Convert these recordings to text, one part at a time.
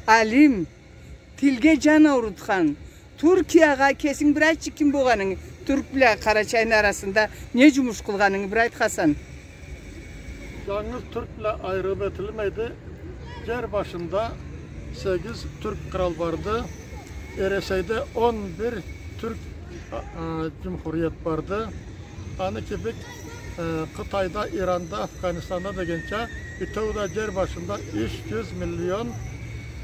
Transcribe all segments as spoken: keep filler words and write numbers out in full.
алим, тилге джан аурутхан, Туркиягъа кесинг бир айтчы, ким болгъанынгы, тюрк бла къарачайны арасында не джумуш къылгъанынгы бир айт, Хасан. Джангыз тюрк бла айырыб этилмейди. Джер башында сегиз тюрк кърал барды. Эресейде он бир тюрк, а, а, джумхурият барды. Аны кибик, э, Къытайда, Иранда, Афганистанда дегенча, бютеу да джер башында юч джюз миллион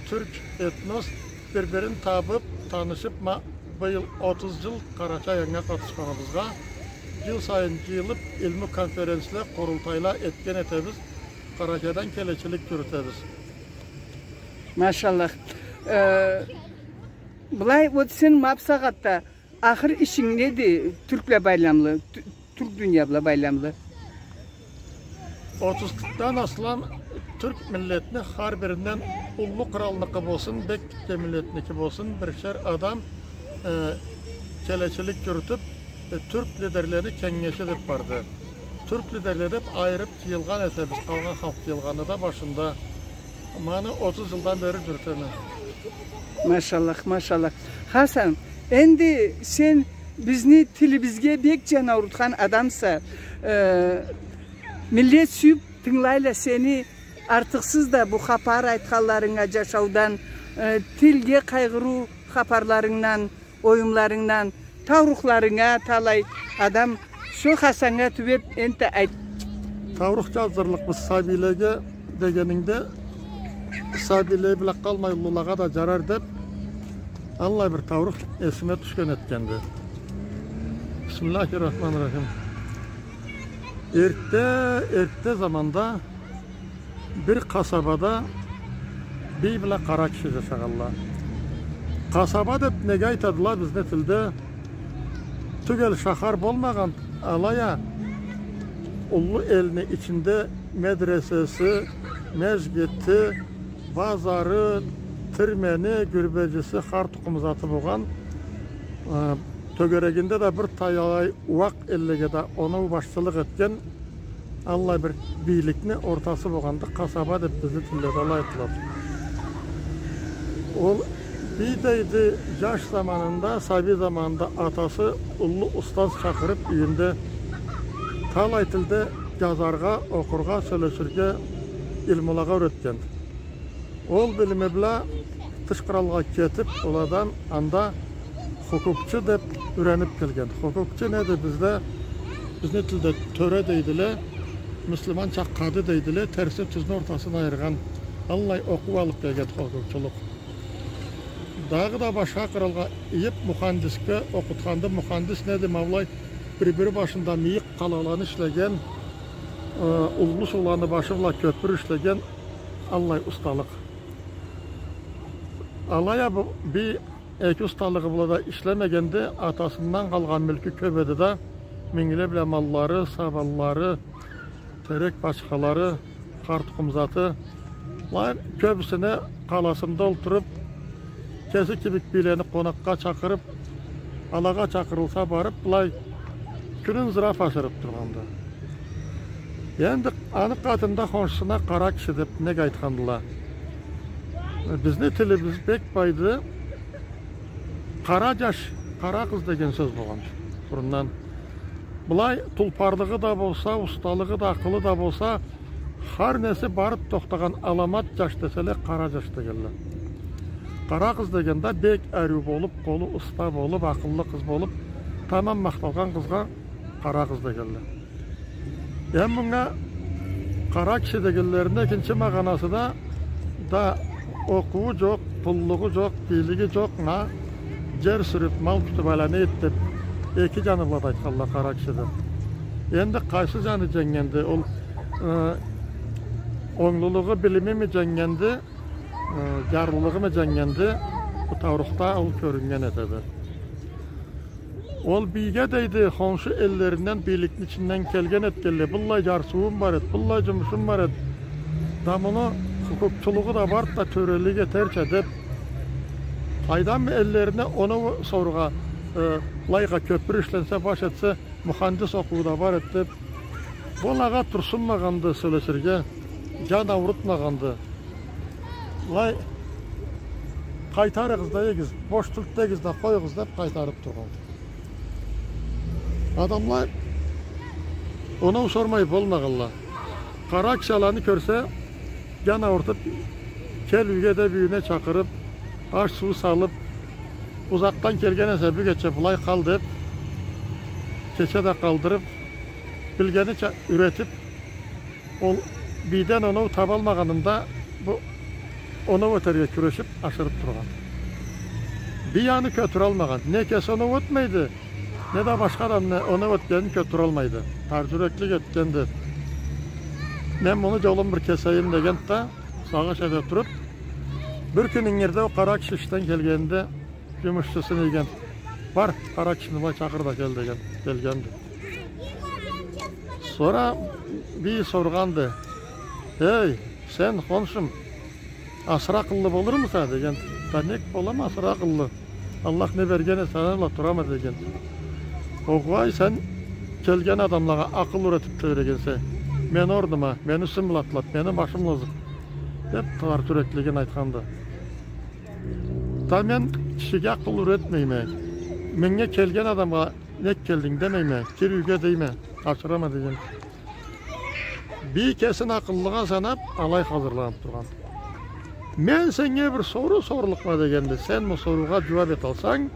тюрк этнос бир-бирин табыб, танышыб, ма-, быйыл отуз джыл Къарачай анга къатышханыбызгъа, джыл сайын джыйылыб, илму конференцла, къурултайла этген этебиз, Къарачайдан келечилик джюрютебиз. Машаллах. Э, былай, вот сен ма бусагъатда ахыр ишинг неди, тюрк бла байламлы, тю-, тюрк дуния бла байламлы? Отуз къыркъдан аслам тюрк миллетни хар биринден, уллу къралныкъы болсун, бек гитче миллетники болсун, биришер адам, э, келечилик джюрютюб, э, тюрк лидерлени кенгеши деб барды. Тюрк лидерле деб айырыб джыйылгъан этебиз, къалгъан халкъ джыйылгъаны да башында. Ма аны отуз джылдан бери джюрютеме. Машаллах, машаллах. Хасан, энди сен бизни тилибизге бек джан аурутхан адамса, э, миллет сюйюб тынгылайла сени, артыкъсыз да бу хапар айтханларынга джашаудан, э, тилге къайгъырыу хапарларынгдан, оюмларынгдан, таурухларынга талай адам шо Хасаннга тюбеб энтда айт. Таурух джаздырлыкъбыз сабийлеге дегенингде, сабийле бла къалмай, уллулагъа да джарар деб, аллай бир таурух эсиме тюшген этгенди. Бисмиллахир-рахманир-рахим. Эртде, эртде заманда бир къасабада бий бла къара киши джашагъанла. Къасаба деб неге айтадыла бизни тилде? Тюгел шахар болмагъан, алай а уллу элни ичинде медресеси, межгити, базары, тирмени, гюрбеджиси, хар тукъум заты болгъан, э, тёгерегинде да бир талай уакъ эллеге да оноу башчылыкъ этген, аллай бир бийликни ортасы болгъанды, къасаба деб бизни тилде да алай айтылады. Ол бий дейди, джаш заманында, сабий заманында атасы уллу устаз чакъырыб юйюнде талай тилде джазаргъа, окъургъа, сёлеширге, илмулагъа юретгенди. Ол билими бла тыш къралгъа кетиб, ол адам анда хукукчу деб юрениб келген. Хукукчу неди бизде? Бизни тилде тёре дейдиле, муслиманча къады дейдиле, терсни тюзню ортасын айыргъан. Аллай окъуу алыб келген хукукчулукъ. Дагъыда башха къралгъа ийиб, мухандисге окъутханды. Мухандис неди? Ма былай бир-бири башында мийик къалаланы ишлеген, э, уллу сууланы башы бла кёпюр ишлеген аллай усталыкъ. Алай а бу бий эки усталыгъы бла да ишлемегенди, атасындан къалгъан мюлкю кёб эди да, мингле бла маллары, сабанлары, терек бачхалары, хар тукъум заты. Былай кёбюсюне къаласында олтуруб, кеси кибик бийлени къонакъгъа чакъырыб, алагъа чакъырылса барыб, былай кюнюн зыраф ашырыб тургъанды. Энди аны къатында хоншусуна къара киши деб неге айтхандыла? Бизни тилибиз бек байды. Къара джаш, къара къыз деген сёз болгъан бурундан. Былай тулпарлыгъы да болса, усталыгъы да, акъылы да болса, хар неси барыб тохтагъан аламат джаш деселе, къара джаш дегенле. Къара къыз дегенде бек ариу болуб, къолу уста болуб, акъыллы къыз болуб, тамам махталгъан къызгъа къара къыз дегенле. Эм мынга къара киши дегенлерини экинчи магъанасы да, да окъуу джокъ, пуллугъу джокъ, бийлиги джокъ, ма джер сюрюб, мал тутуб, айлана этиб, эки джаны бла да айтханла къара киши деб. Энди къайсы джаны дженгенди? Ол, э, онглулугъу, билимими дженгенди, э, джарлылыгъымы дженгенди? Бу таурухда ол кёрюннген этеди. Ол бийге дейди, хоншу эллеринден, бийликни ичинден келген этгенле, быллай джарсыуум бар эди, быллай джумушум бар эди. Да муну хукукчулугъу да барды да, тёрелик этерча деб. Къайдам, эллерине оноу сорургъа, э, былайгъа кёпюр ишленсе, баш этсе, мухандис окъуу да бар эди деб. Былайгъа турсунмагъанды сёлеширге, джан аурутмагъанды. Былай Къайтарыгъыз да ийигиз, бош тюлдю дегиз да къоюгъуз деп къайтарып тургъан. Адамла оноу сормай болмагъанла. Къара киши аланы кёрсе, джан аурутуп, кел юйге деп, юйюне чакъырып, аш-суу салып, узакъдан келген эсе, бюгече былай къал деп, кече да къалдырып, билгенича юретип, ол бийден оноу табалмагъанында бу оноу этерге кюрешип, ашырып тургъан. Бий аны кётюралмагъан. Не кеси оноу этмейди, не да башха адамны оноу этгенин кётюралмайды. Тар джюреклик этгенди. Мен муну джолун бир кесейим дегенди да, сагъыш эте туруп, бир кюн ингирде ол къара киши ишден келгенинде, джумушчусун ийген. Бар, къара кишини былай чакъыр да кел деген. Келгенди. Сора бий соргъанды. Эй, сен, хоншум, асыры акъыллы болурмуса? Деген. Да нек болама асыры акъыллы? Аллах не берген эсе, аны бла турама деген. Огъай, сен келген адамлагъа акъыл юретип тебрегенсе, мени орнума, мени юсюм бла атлат, мени башым бла узут, деп, тар джюреклигин айтханды. Да мен кишиге акъыл юретмейме. Меннге келген адамгъа нек келдинг демейме, кир юйге дейме, ашырама деген. Бий кесин акъыллыгъа санап, алай хазырланып тургъан. Мен сеннге бир соруу сорлукъма дегенди. Сен бу соруугъа джууап эталсанг,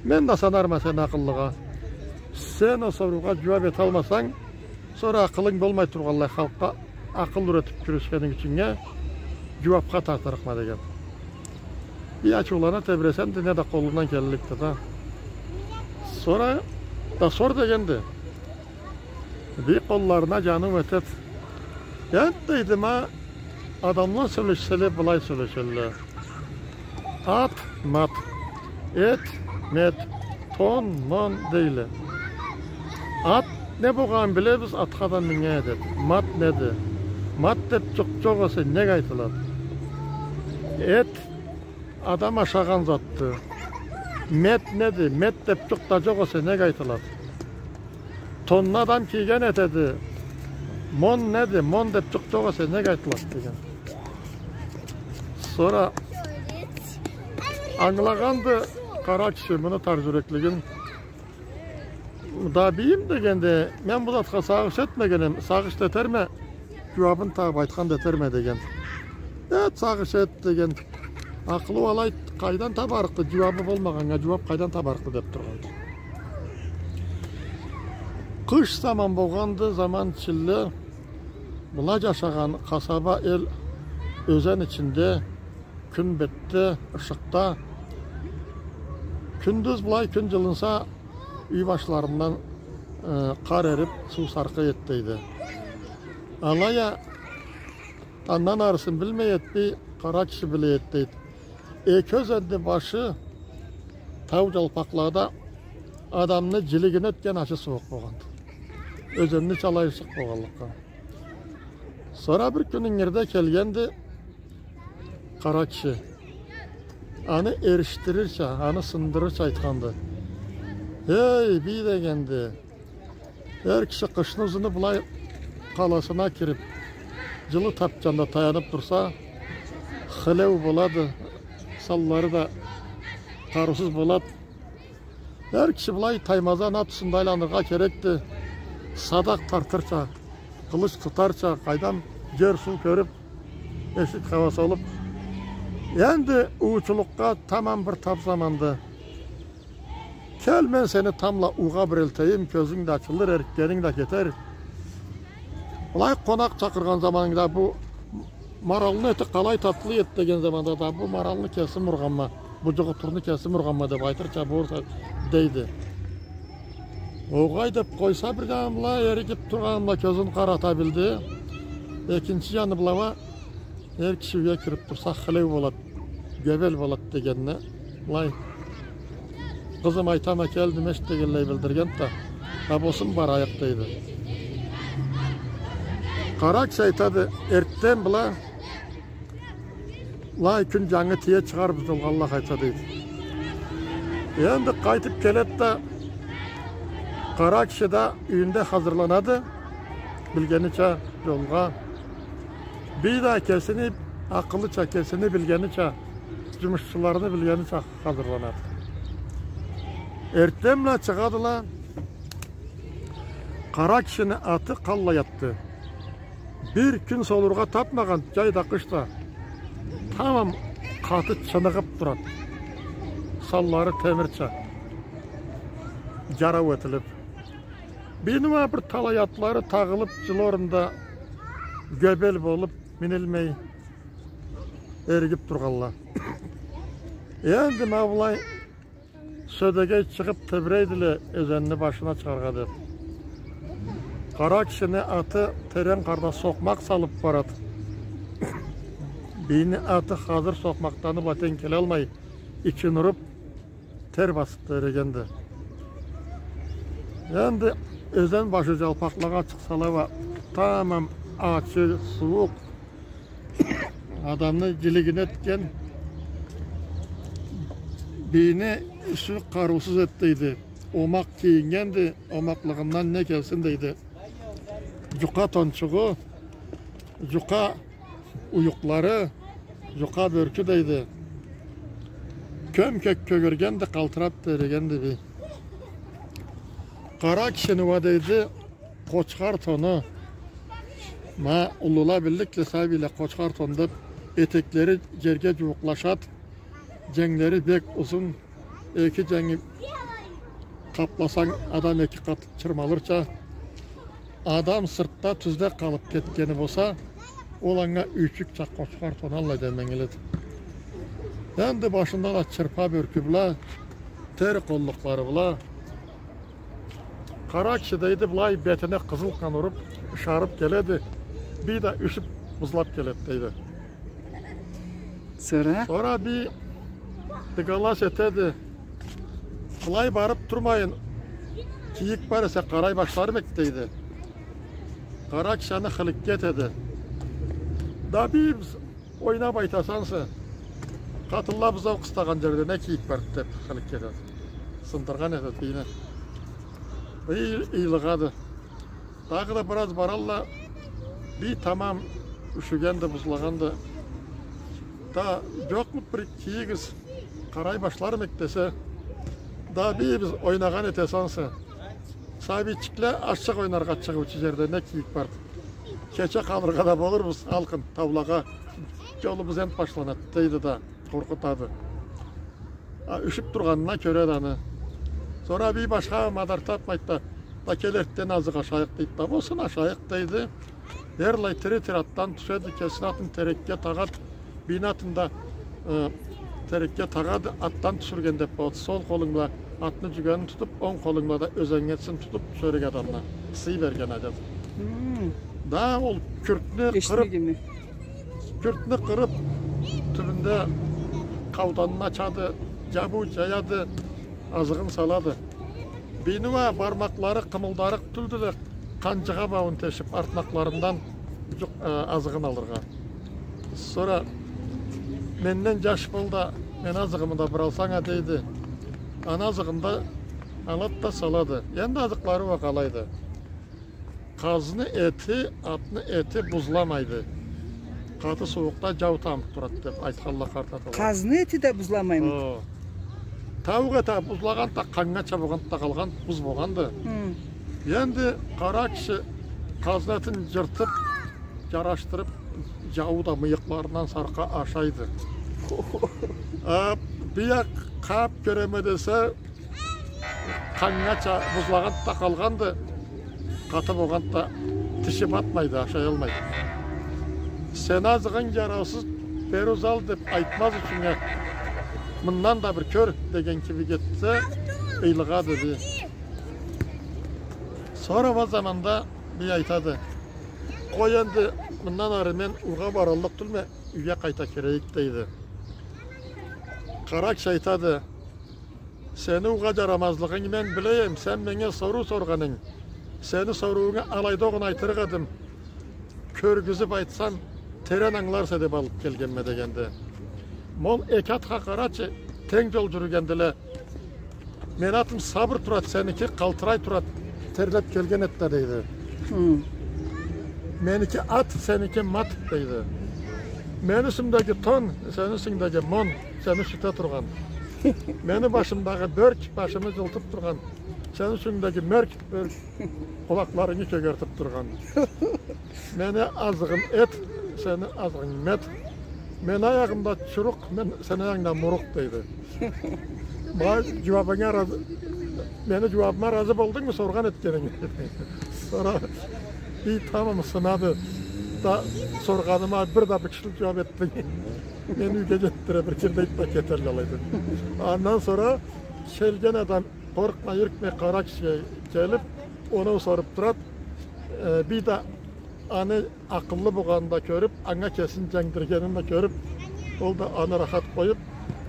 мен да санарма сени акъыллыгъа. Сен ол соруугъа джууап эталмасанг, сора акъылынг болмай тургъанлай халкъгъа акъыл юретип кюрешгенинг ючюннге джууапха тартырыкъма деген. Бий ачыулана тебресенди, не да къолундан келликди да. Сора да сор дегенди. Бий къолларына джаныу этип, энди дейди, ма адамла сёлешселе, былай сёлешелле. Ат, мат, эт, мет, тон, мон дейле. Ат не болгъанын билебиз, атха да миннген этеди. Мат неди? Мат деп джукъ джокъ эсе, нек айтылады? Эт адам ашагъан затды. Мет неди? Мет деп джукъ да джокъ эсе, нек айтылады? Тонну адам кийген этеди. Мон неди? Мон деп джукъ джокъ эсе, нек айтылады деген. Сора ангылагъанды къара киши муну тар джюреклигин. Да бийим дегенди, мен бу затха сагъыш этмегенме, сагъыш да этерме, джууабын табып айтхан да этерме деген. Эт, сагъыш эт деген. Акъыллы алай къайдан табарыкъды, джууабы болмагъаннга джууап къайдан табарыкъды деп тургъанды. Къыш заман болгъанды, заман чилле, была джашагъан къасаба эл ёзен ичинде, кюн бетде, ышыкъда. Кюндюз былай кюн джылынса, юй башларындан, э, къар эрип, суу саркъый эди дейди. Алай а андан арысын билмей эди, бий къара киши биле эди дейди. Эки ёзенни башы тау джалпакълада адамны джилигин ётген ачы сууукъ болгъанды. Ёзенни ичи алай ысыкъ болгъанлыкъгъа. Сора бир кюн ингирде келгенди къара киши. Аны эришдирирча, аны сындырырча айтханды. Эй, бий дегенди. Эр киши къышны узуну былай къаласына кирип, джылы тапчанда таянып турса, хылеу болады, санлары да къарыусуз болады. Эр киши былай таймаздан ат юсюнде айланыргъа керекди. Садакъ тартырча, къылыч тутарча, къайдам, джер-суу кёрюп, эшик хауа салып. Энди уучулукъгъа тамам бир тап заманды. Кел, мен сени тамбла уугъа бир элтейим, кёзюнг да ачылыр, эрикгенинг да кетер. Былай къонакъ чакъыргъан заманынгда бу маралны эти къалай татлы эди деген заманда да, бу маралны кесим ургъанма, бу джугъутурну кесим ургъанма деп айтырча болурса, дейди. Огъай деп къойса, бир джаны бла эригип тургъаны бла кёзюн къарата билди. Экинчи джаны бла уа эр киши юйге кирип турса, хылеу болад, гёбел болад дегенине, былай, къызым, айтама, келдим, эшит дегенлей билдиргенди да, а болсун, барайыкъ, дейди. Къара киши айтады, эртден бла былай кюн джангы тие чыгъарбыз, джолгъа Аллах айтса, дейди. Энди къайтып келед да, къара киши да юйюнде хазырланады, билгенича, джолгъа. Бий да кесини акъылыча, кесини билгенича, джумушчуларыны билгенича хазырланады. Эртденбла чыгъадыла, къара кишини аты къаллай атды. Бир кюн солургъа тапмагъан, джай да, къыш да, тамам къаты чыныгъып турады. Санлары темирча, джарау этилип. Бийни уа бир талай атлары тагъылып, джыл орнунда гёбел болуп, минилмей, эригип тургъанла. Энди ма былай сёдегей чыгъып тебирейдиле, ёзенни башына чыгъаргъа деп. Къара кишини аты терен къарда сокъмакъ салып барады. Бийни аты хазыр сокъмакъдан бла тенг келалмай, ичин уруп, тер басып да эрегенди. Энди ёзен башы джалпакълагъа чыкъсала уа, тамам ачы, сууукъ, адамны джилигине этген, бийни юсю къарыусуз эди, дейди. Омакъ кийингенди, омакълыгъындан не келсин, дейди. Джукъа тончугъу, джукъа уюкълары, джукъа бёркю, дейди. Кём-кёк кёгерген да, къалтырап да эрегенди бий. Къара кишини уа, дейди, къочхар тону. Ма уллула билликле, сабийле, къочхар тон деп, этеклери джерге джууукълашады, дженглери бек узун, эки дженги къапласанг, адам эки къат чырмалырча. Адам сыртда, тюзде къалып кетгени болса, ол анга юйчюкча къочхар тон аллай деменгилиди. Энди башында да чырпа бёркю бла, тер къоллукълары бла. Къара киши, дейди, былай бетине къызыл къан уруп, ышарып келеди. Бий да юшюп, бузлап келеди, дейди. Сора? Сора бий дыгалас этеди. Былай барып турмайын, кийик бар эсе, къарай башларым эк, дейди. Къара киши аны хыликке этеди. Да бий, ойнап айтасанса, къатынла бузау къыстагъан джерде не кийик барды, деп хыликке этеди. Сындыргъан этеди бийни. Бий ыйлыгъады. Дагъыда бир аз баралла, бий тамам юшюгенди, бузлагъанды. Да, джокъмуду бир кийигиз, къарай башларым эк, десе, да бийибиз, ойнагъан этесенсе. Сабийчикле ашхы ойнаргъа чыгъыучу джерде не кийик барды. Кече къалыргъа да болурбуз, алкъын, таулагъа джолубуз энтда башланады, дейди да, къоркъутады. А, юшюп тургъанына кёре да аны. Сора бий башха мадар тапмайды да, да кел, эртден азыкъ ашайыкъ, дейди да. Болсун, ашайыкъ, дейди. Эрлай тири-тири атдан тюшеди, кесини атын терекге тагъады. Бийни атын да, э, терекге тагъады, атдан тюшюрген деп болады. Сол къолунг бла атны джюгенин тутуп, онг къолунг бла да ёзенгесин тутуп тюшерик адамны. Сый берген адет. Хм. Да ол кюртню къырып, кюртню къырып, тюбюнде къауданын ачады, джабыу джаяды, азыгъын салады. Бийни уа бармакълары къымылдарыкъ тюлдю да, къанджыгъа бауун тешип, артмакъларындан джукъ-, э, азыгъын алыргъа. Сора, менден джаш бол да, мени азыгъымы да бир алсанг а, дейди. Аны азыгъын да алады да салады. Энди азыкълары уа къалайды. Къазны эти, атны эти бузламайды. Къаты сууукъда джау тамып турады деп айтханла къарт атала. Къазны эти да бузламаймыды? Хо. Тауукъ эти бузлагъанды да, къаннга чабылгъанды да къалгъанды, буз болгъанды. Хы. Энди къара киши къазны этин джыртып, джарашдырып, джауу да мыйыкъларындан саркъа ашайды. А, бий а къап кёреме десе, къаннга ча-, бузлагъанды да къалгъанды, къаты болгъанды да, тиши батмайды, ашаялмайды. Сени азыгъынг джараусуз, бери узал деп айтмаз ючюннге, мындан да бир кёр деген кибик этсе, ыйлыгъады бий. Сора ол заманда бий айтады: «Къой энди, мындан ары мен уугъа бараллыкъ тюлме, юйге къайта кирейик», — дейди. Къара киши айтады: «Сени уугъа джарамазлыгъынгы мен билеем, сен меннге соруу соргъанынг. Сени сорууунгу алайда огъуна айтырыкъ эдим. Кёргюзюп айтсам, терен ангыларса деп алып келгенме», — дегенди. Ма ол эки атха къарачы, тенг джол джюрюгендиле. Мени атым сабыр турады, сеники къалтырай турады, терлеп келген эди да, дейди. Хы. Меники ат, сеники мат, дейди. Мени юсюмдеги тон, сени юсюнгдеги мон, сени юшюте тургъан. Мени башымдагъы бёрк, башымы джылтып тургъан. Сени юсюнгдеги мёрк, бёрк, къулакъларынгы кёгертип тургъан. Мени азыгъым эт, сени азыгъынг мет. Мени аягъымда чурукъ, мен, сени аягъынгда мурукъ, дейди. Ма джууабынга разы, мени джууабыма разы болдунгму, соргъан этгенинг? Сора бий тамам сынады да, соргъаныма бир да бир кишилик джууаб этдинг. Мени юйге джетдире, бир кере да айтмай кетерле алайды. Андан сора келген адам, къоркъмай, юркмей, къара кишиге келип, оноу соруп турад. Э, бий да аны акъыллы болгъанын да кёрюп, анга кесин джангдыргъанын да кёрюп, ол да аны рахат къоюп,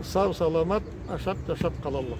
сау-саламат ашап, джашап къалалла.